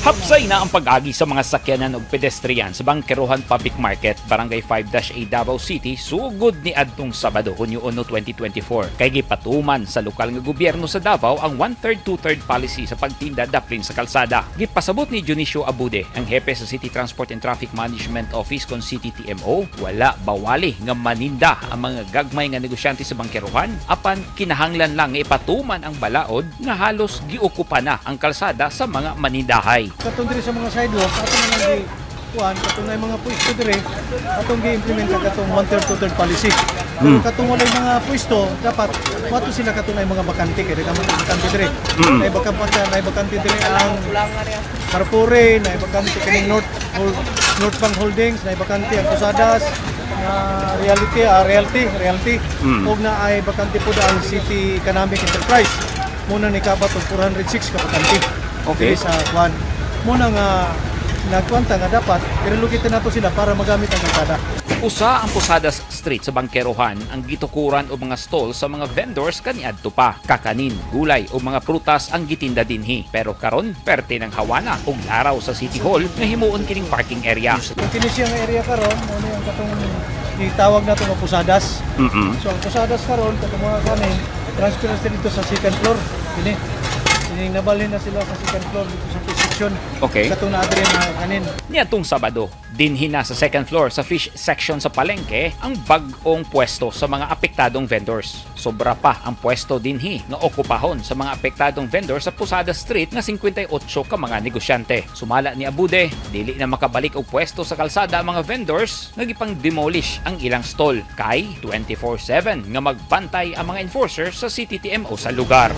Hapsay na ang pag-agi sa mga sakyanan ug pedestrian sa Bangkerohan Public Market, Barangay 5-A, Davao City, sugod ni adtong Sabado, Hunyo 1, 2024. Kay gipatuman sa lokal nga gobyerno sa Davao ang one-third, two-third policy sa pagtinda daplin sa kalsada. Gipasabot ni Dionisio Abude, ang hepe sa City Transport and Traffic Management Office kon CTTMO, wala bawali nga maninda ang mga gagmay nga negosyante sa Bangkerohan, apan kinahanglan lang nga ipatuman ang balaod nga halos giokupa na ang kalsada sa mga manindahay. Katong diri sa mga sidewalk, ato na lang gi kuan katong na mga pwesto diri, atong gi-implement ang katong one third, two third policy. Pero katong walay mga pwesto, dapat wato sila katong ay mga bakante kay daghan man bakante diri. Nay bakante diri ang Carrefour, nay bakante kining North Bank Holdings, nay bakante ang Posadas na reality, realty. Ug na ay bakante po ang City Economic Enterprise. Muna ni kabat og 406 ka bakante. Diri sa kuan. Muna nga nagkwanta nga dapat i-relocate nato sila para magamit ang kalsada. Usa ang Posadas Street sa Bangkerohan ang gitukuran og mga stall sa mga vendors kaniadto pa. Kakanin, gulay o mga prutas ang gitinda dinhi. Pero karon perte ng hawana og laraw sa City Hall nga himuon kining parking area. Kung kini siya nga area karon, mo ni ang katong gitawag nato nga Posadas. So ang Posadas karon, katong mga kanin, transfer na sila dito sa second floor. Kini. Kini nabalhin na sila sa second floor dito sa fish section. Katong naa diri mga kanin. Niadtong Sabado, dinhi na sa second floor sa fish section sa palengke ang bag-ong pwesto sa mga apektadong vendors. Sobra pa ang pwesto dinhi nga okupahon sa mga apektadong vendors sa Posada Street nga 58 ka mga negosyante. Sumala ni Abude, dili na makabalik og pwesto sa kalsada ang mga vendors nga gipang-demolish ang ilang stall kay 24/7 nga magbantay ang mga enforcers sa CTTMO sa lugar.